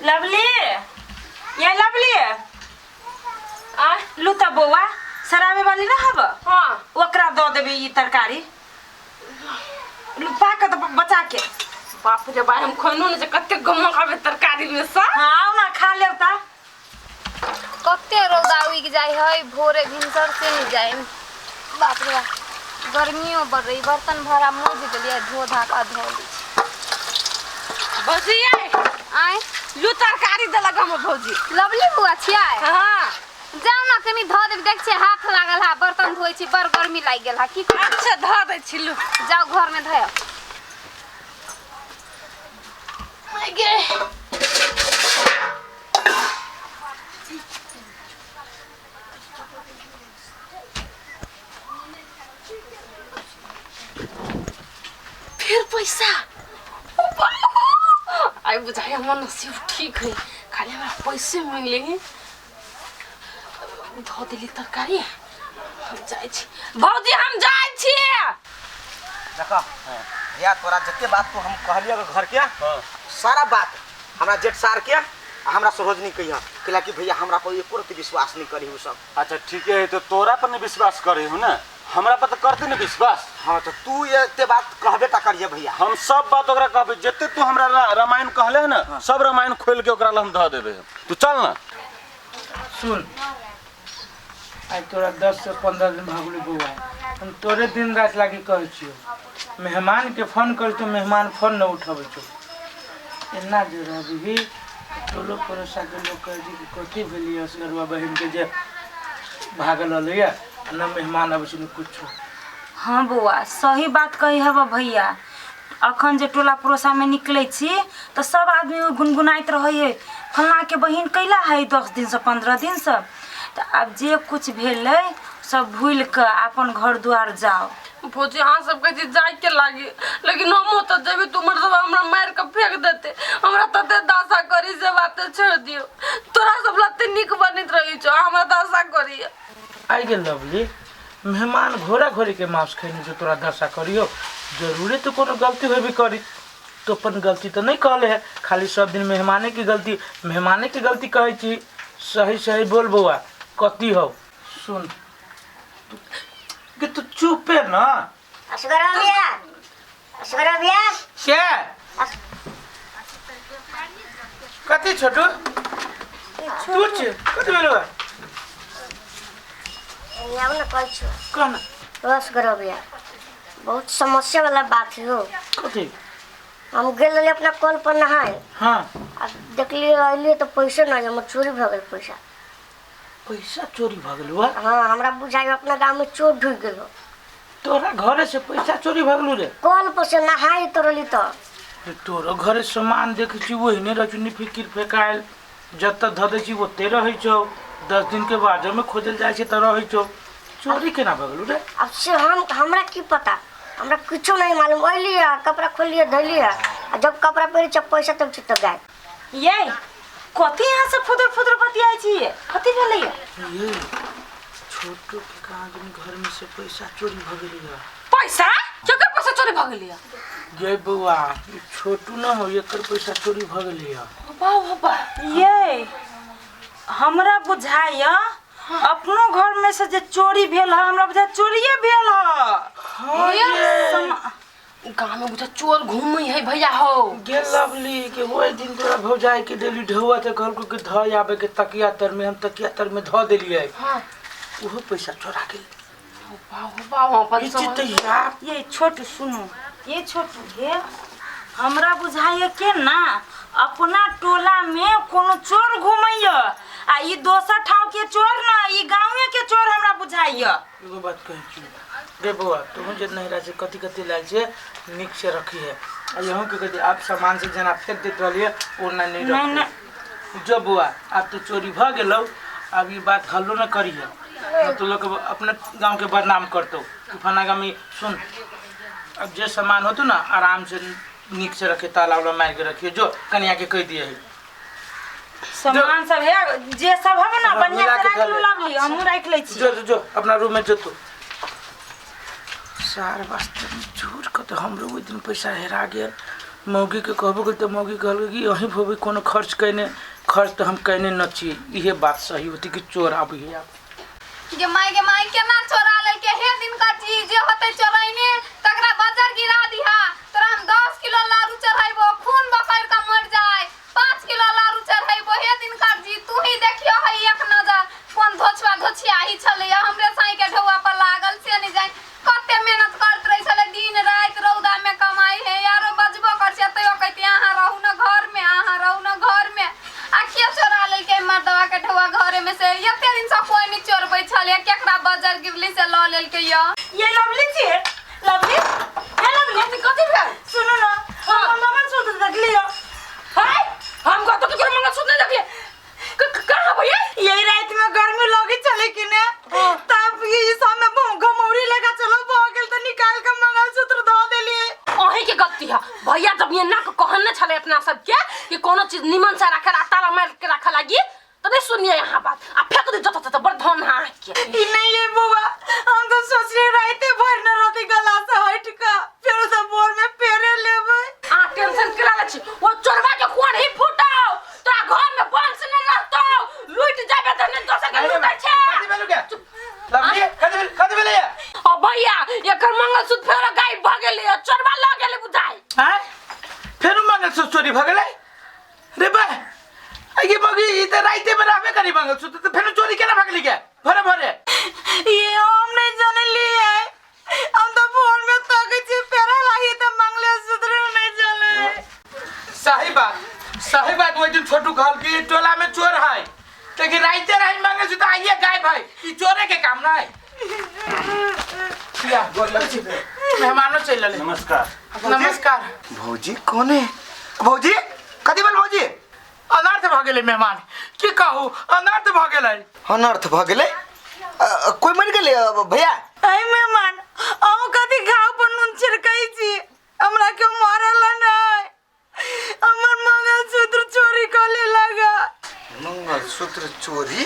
Lovely, ये lovely. आ लू त बौआ, सराबे वाली रहब। हाँ। ओकरा दऽ देबै ई तरकारी। लू पाक तऽ बचा के। बाप रे बा, हम खैनो ने जे कते गमक आबे तरकारी में सा। हाँ, आउ ना खा लेब तऽ। कते रौदा उगि जाइ है भोरे भिनसर से नहि जाइ। बाप रे बाप, गर्मियो बढ़ रही। बर्तन भरा मोज गेलियै, धो धा कऽ धो लै छी। भौजी ये आँय। लू तरकारी देलक हमर भौजी। लवली बुआ छियै? हाँ। जाउ ने कनि धऽ देब, देख छियै हाथ लागल है, बर्तन धोइ छी, बड़ गर्मी लागि गेल है, की करू? अच्छा धऽ दै छी लू। जाउ घरमे धोअ। गे फिर पैसा आई बुझाइ हमर नसीब ठीक है, खाली हमरा पैसे मिले। धो देली तरकारी, हम जाइ छी भौजी, हम जाइ छी। देखो भैया, तोरा जते बात तू हम कहलिए घर के सारा बात हमरा जेठ सार के आ हमरा सरोजनी कहिया कैला कि भैया हमरा पर एको रत्ती विश्वास नहीं करी उ सब। अच्छा ठीके है, तो तोरा पर नहीं विश्वास करे हो ना, हमरा पर तो करते नहीं विश्वास। हाँ तो तू ये एते बात कहबे ता करिए भैया। हम सब बात ओकरा कहबे, जते तू हमरा रामायण कहले है ना, सब रामायण खोल के ओकरा ला हम धऽ देबे। तू चल ना। सुन, आइ तोरा 10 से 15 दिन भऽ गेलौ बौआ, हम तोरे दिन राति लागि कहै छियौ, मेहमानके फोन करी तो मेहमान फोन नहि उठबै छौ। एना जे रहबिही टोलो पड़ोसाके लोक कहै छै कि कथी भेलियै असगरुआ बहिनके जे भागल रहलैए, आ न मेहमान अबै छै न कुछो। हाँ बौआ, सही बात कही हब भैया। अखन जे टोला पड़ोसामे निकलै छी तऽ सब आदमी ओ गुनगुनाइत रहै है, फल्लाँके बहिन कैला है 10 दिनसँ 15 दिनसँ। तऽ आब जे कुछ भेलै सब भूलि कऽ अपन घर दुआर जाउ। भौजी अहाँ सब कहै छी जाइके लागी, लेकिन हम ओतऽ जेबै तऽ उमर सब हमरा मारि कऽ फेंक देतै। हमरा तते दशा करी से बाते छोड़ि दियौ। तोरा सब लते नीक बनैत रहै छौ, हमरा दशा करी। आइ गेल लवली, मेहमान घोड़ा घोड़ी के मांस खेने छौ, तोरा दशा करियो जरूरे तो कोनो गलती होबे करी। तो अपन गलती तो नहीं कहले है, खाली सब दिन मेहमाने की गलती, मेहमाने की गलती कहै छी। सही सही बोल बौआ, कथी हौ? सुन कि तू चुपे ना। असगर भैया, असगर भैया। के कथी छोटू तू छी कथी भेलौ? आउ ना कहै छियौ। कह ना। असगर भैया, बहुत समस्या वाला बात है हो। कथी? हम गेल रहली अपना कल पर नहाए। हाँ। आ देखलिए अइलिए तो पैसे नहीं, हमर चोरी भऽ गेल पैसा। पैसा चोरी भऽ गेल बा? हाँ, हमरा बुझाइ अपना गाँव में चोर ढुकि गेल हो। तोरा घरे से पैसा चोरी भऽ गेलौ रे? कल पर से नहाय तो रहली तो। रे तोरो घरे सामान देखै छी ओहिने रहै छौ, निफिकिर फेकायल, जतऽ धऽ दै छी ओते रहै छौ, 10 दिन के बाद में खोजल जाइ छै तऽ रहै छौ। चोरी केना भऽ गेलौ रे? अब से हम हमरा की पता, हमरा कुछो नहीं मालूम। अइली आ कपड़ा खोलिए धैली आ जब कपड़ा पहिरे जब पैसा तब छुट गायब। ये कथी यहाँ से फुदुर फुदुर बतियाइ छी, कथी भेलैया? ये छोटू के कहाँ दिन घर में से पैसा चोरी भऽ गेलैया। पैसा? केकर पैसा चोरी भऽ गेलैया? गे बौआ, ई छोटू न हो, एकर पैसा चोरी भऽ गेलैया। बाबा बा। ये हमरा बुझाइया अपनो घर में से जे चोरी भेल है, हमरा बुझाइ चोरिये भेल है। हाँ ये। गाँव में बुझा चोर घूमै है भैया हो। गे लवली के ओहि दिन तोरा भौजाई के डेली ढौआ तऽ कहलको कि धऽ आबे के तकिया तर में, हम तकिया तर में धऽ देलियै। हाँ। ओहो पैसा चोरा गेल। बाबा अपन ई चीज तऽ यार। ये छोटू सुनू, ये छोटू हे हमरा बुझाइए के ना अपना टोला में कोनो चोर घूमैया, आ ई दोसर ठाव के चोर ना, ई गाँवे के चोर हमरा बुझाइए। एगो बात कहै छी रे बौआ, तुहू जे नहिरा से कथी कथी लायल छै नीक से रखी है, आ यहूँ के कथी आप सामान से जेना फेंक दैत रहलियै ओना नहीं नहीं, रखी। जो बौआ आब तो चोरी भऽ गेलौ, आब ई बात हल्लो न करिहे, न तो लोग अपने गाँव के बदनाम करतौ कि फना गाँव में। सुन, अब जे सामान होतो ना आराम से नीक से रखे, ताला उला मार के रखिए, जो कनिया के कह दिए है सामान सब है जे सब हवे ना हाँ, बढ़िया मिला से के राख धर लू ले। लवली, हमहूँ राख लै छी। जो जो जो अपना रूम में जो तू। सार वास्तव में झूठ के तो हमरो ओहि दिन पैसा हेरा गेल, मौगीके कहबो गेल तऽ मौगी कहलकै कि अहीं होबै कोनो खर्च कयने, खर्च तऽ हम कयने न छी। इहे बात सही होती कि चोर आबैए आब। गे माय गे माय, केना चोरा लेलकै हे दिनकर जी? जे होतै चोरैने तकरा बजर गिरा दिहा। तोरा हम 10 किलो लारू चढ़ैबो, खून बकैर के मरि जाय। 5 किलो लारू चढ़ैबो। हे दिनकर जी, तू ही देखियो है एक नजर, कोन धोछुआ धोछियाही छलैया हमरे साई के ढौआ पर लागल, से नहीं जानि कते मेहनत करैत रहै छलै, दिन राति रौदा में कमाई है। यारो बजबो कर छै तैयो कहते अहाँ रहू न घर में, अहाँ रहू न घर में। आ के चोरा लेलकै मर्दवा के ढौआ घरे में से? एते दिन से कोई नहीं चोरबै छलै, केकरा बजर गिरली से लऽ लेलकै या? ये लवली छियै, लवली, ये लवली। कथी कथी भेल? सुनू न, हम मंगलसूत्र देखलियो। हाय, हम कतौ केकरो मंगलसूत्र नहीं देखलियै। कहाँ भैया? यही रात में गर्मी लगे चले कि ने, तब ये सब में घमौरी लगा चलो भऽ गेल तऽ निकाल के मंगलसूत्र धऽ देलियै। अहीं के गलती है भैया, जब ये नाक कहने छले अपना सबके कि कोनो चीज निमन से राखे ला, ताला मार के राखे लागी, तो नहीं सुनिए यहाँ बात आ फेंक दे जत तत बड़ धन हाँ के। ई नहीं ये बुआ, हम तो सोचलिए राते भर न रहते गला से हट के फिर सब बोर में पेरे लेबै। आ टेंशन केला लै छी, वो चोरवा के कोन ही फुटाओ, तोरा घर में बंश नहीं रहतो, लूट जाबे त नहीं दोसर के लूटै छै। कथी भेलु के लवली? कथी भेल, कथी भेलै? ओ भैया, एकर मंगलसूत्र फेरो गायब भ गेलै, चोरवा ल गेलै बुझाइ। आँय, फेरो मंगलसूत्र चोरी भऽ गेलै? रे बा, ये मगी ई तऽ राइते में रहबे करी मंगलसूत्र, तऽ फेरो चोरी केना भऽ गेलै के भरे भरे? ये हम नहीं जानलिए, हम तो फोन में तक छी पेरा लागी त मंगलसूत्र नहीं चले। सही बात, सही बात। ओहि दिन छोटू कहल कि टोला में चोर है, लेकिन राइते रही मंगलसूत्र आइए गायब है, ई चोरे के काम ना है। या गोर लग छी, मेहमानो चलि रहलै। नमस्कार। नमस्कार। भौजी कौन है? भौजी कथी भेल भौजी? अनर्थ भऽ गेलै मेहमान, की कहू, अनर्थ भऽ गेलै। अनर्थ भऽ गेलै? कोइ मरि गेलै भैया? ऐ मेहमान, अहूँ कथी घाव पर नून छिड़कै छी? हमरा के मारल नहीं, हमर मंगलसूत्र चोरी कऽ लेलक। मंगलसूत्र चोरी?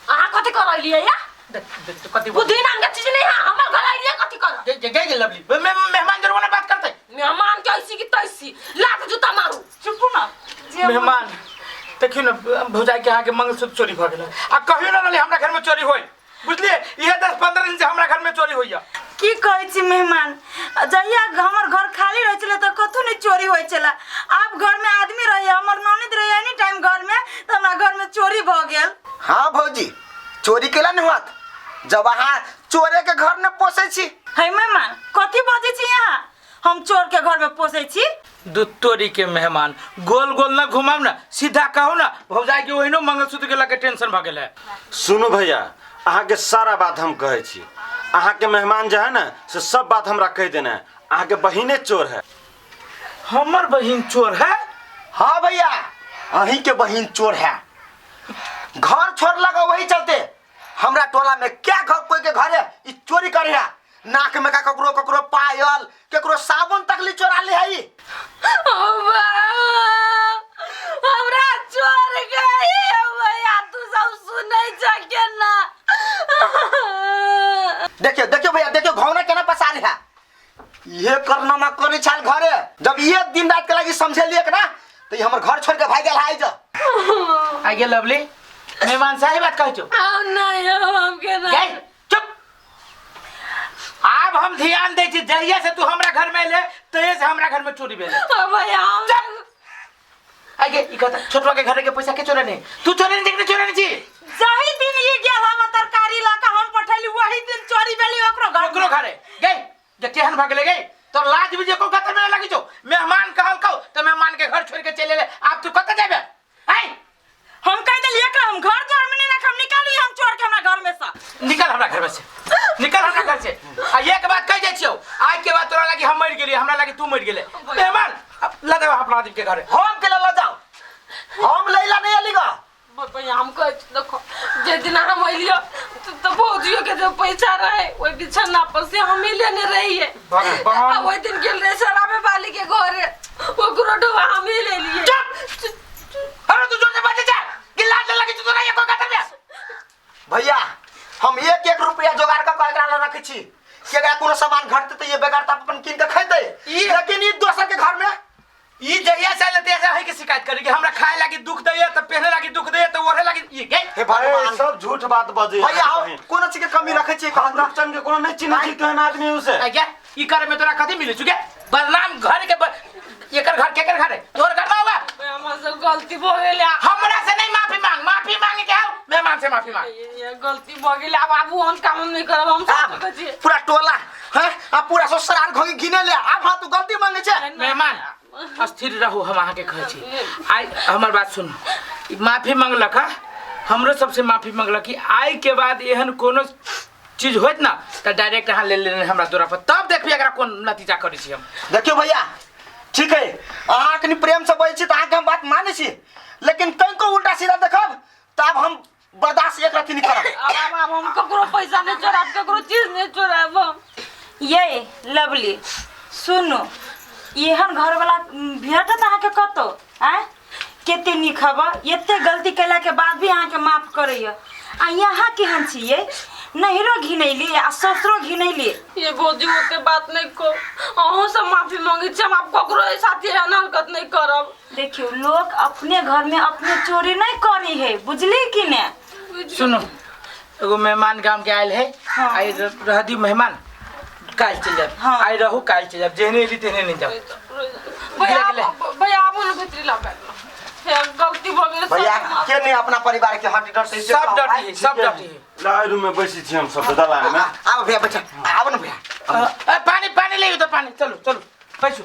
अहाँ कथी कर रहलियै या? देख देख तो कथी बुद्धि नाम के चीज नहीं है, हमर घर आइलियै कथी कर? गे गे गे लवली, मेहमान जरूर ना बात करते। मेहमान के ऐसी की तैसी लात जूता मारू। चुप ना मेहमान। देखियौ ने भौजाई के अहाँके मंगलसूत्र चोरी भऽ गेलै, आ कहियो ना रहलै हमरा घर में चोरी होय, बुझलियै? इहे 10-15 दिन से हमरा घर में चोरी होइया। की कहै छी मेहमान, जहिया हमर घर खाली रहै छलै तऽ कतहु नहि चोरी होइ छलै, आब घर में आदमी रहैया, हमर ननद रहैया एनी टाइम घर में, तऽ हमरा घर में चोरी भऽ गेल। हाँ भौजी, चोरी केला नहीं होत जब अहाँ चोरे के घर में पोसै छी। है मेहमान, कथी बजै छी अहाँ? हम चोर के घर में पोसै छी? दूध तोरी के मेहमान, गोल गोल न घुमाउ ना, सीधा कहू ना भौजाई के ओहिनो मंगलसूत्र के लके टेंशन भऽ गेल है। सुनू भैया, अहाँके सारा बात हम कहै छी। अहाँके मेहमान जे है ने से सब बात हमरा कहि देने है। अहाँके बहिने चोर है। हमर बहिन चोर है? हाँ भैया, अहीं के बहिन चोर है। घर छोड़ लगा वही चलते हमरा टोला में क्या घर कोई के घर है ई चोरी करे है। नाक में का ककरो ककरो पायल केकरो साबुन तक ली चोरा ले है ई। हमरा चोर गई भैया, तू सब सुनै छ केना? देखियो देखियो भैया, देखियो घौना केना पसारे है। ये करनामा करे छाल घरे, जब ये दिन रात के लागी समझे लिए ना तो ये हमर घर छोड़ के भाग गेल है जो। आ गेल लवली, मेहमान सही बात कहै छौ। हम नहीं हम के गई नहीं। चुप। आब हम ध्यान दै छी, जहिया से तू हमरा घर में एले तहिया से हमरा घर में चोरी भेलै। भैया हम आगे ई कहता छोटवा के घर के पैसा के चोरे नहीं, तू चोरे नहीं देखने चोरे नहीं छी। जाहि दिन ई गेल हम तरकारी लऽ कऽ हम पठैली, वही दिन चोरी भेली ओकरो घर। ओकरो घरे गई जे केहन भऽ गेलै गई, तो लाज भी जे को कतऽ में लगी छौ। मेहमान कहल कौ तऽ मेहमान के घर छोड़ के चलि एले, आब तू कतऽ जेबे? आइ हम कहि देलियै एकरा हम घर द्वार में नहीं राखब, निकालू हम चोर के हमरा घर में से। निकल हमरा घर में से, निकल हमरा घर से। आ एक बात कहि जाइ छियौ, आज के बाद तोरा लागी हम मरि गेलियै, हमरा लागी तू मरि गेलै। मेहमान अब लऽ देबै अपना आदमी के घरे। हम के लऽ जाओ, हम लैला नहीं अली गा। भैया हम कहै छी देखो, जे दिन हम अलियो तो भौजियो के जो पैसा रहे ओहि बिछौना पर से हम ही लेने रहिए। भगवान। आ ओहि दिन गेल रहे शराबे वाली के घरे, ओकरो डोबा हम ही ले लिए। चुप। अरे तू जोर से बाजे जा कि लाज लगी छौ तोरा एको कतर में? भैया हम एक एक रुपया जोगाड़ कऽ के एकरा लग रखै छी कि एकरा कोनो सामान घटतै तऽ ये बेगरता अपन कीन के खेतै। करी कि हमरा खाए लागी दुख दैया त पहने लागी दुख दैया त ओढ़े लागी ई गे हे भगवान सब झूठ बात बजे भैया हम कोनो चीज के कमी रखे छियै हम रूपचंद के कोनो नहीं चिन्है छी केहन आदमी उसे आ गे ई करे में तोरा कथी मिले चुके बदनाम घर के एकर घर केकर घर है तोर घर ना होगा हमरा से गलती भऽ गेल हमरा से नहीं माफी मांग माफी मांगे के आओ मेहमान से माफी मांग ये गलती भऽ गेल आब आबू हम काम नहीं करब हम सब आब कहै छियै पूरा टोला हैं आ पूरा ससुराल घोगी घिने ले आब हाँ तू गलती मांगे छै मेहमान अस्थिर रहू हम अहाँके कहै छी आइ हमर बात सुनू ई माफी मंगलक हा हमरो सबसे माफी मंगलक कि आइ के बाद एहन कोनो चीज होत ना तऽ डायरेक्ट अहाँ ले लेने हमरा तोरा पर तब देखबी एकरा कोन नतीजा करै छी हम। देखियौ भैया ठीक है अहाँ कनि प्रेम से बजै छी तऽ अहाँके हम बात मानै छी लेकिन कनिको उल्टा सीधा देखब तऽ आब हम बर्दाश्त एक रत्ती नहीं करब। आब आब हम ककरो पैसा नहीं चोराब ककरो चीज नहीं चोराब हम। ये लवली सुनू एहन घरवाला भेटत अहाँके कतौ आँय कते नीक हब एते गलती केला के बाद भी अहाँके माफ करैया आ यहाँ केहन छियै नैहरो घिनैली आ ससुरो घिनैली। ये भौजी ओते बात नहीं को अहूँ सब माफी मांगे छी हम आब ककरो साथ एहन हरकत नहीं करब। देखियौ लोग अपने घर में अपने चोरी नहीं करी है बुझली कि ने। सुनो एगो मेहमान गाम के आयल है हाँ। आई रह दी मेहमान काल्हि चलि जायब हाँ। आई रहू काल्हि चलि जायब जेहने एली तेहने नहीं जाओ। भैया भैया आबू ने भीतरी ला बैठ गलती भऽ गेल भैया के नहीं अपना परिवार के हट डर से सब डटी है सब डटी है। ला रूम में बैसी छी हम सब दलान में। आब भैया बच्चा आब न भैया पानी पानी ले तो पानी चलो चलो बैसू।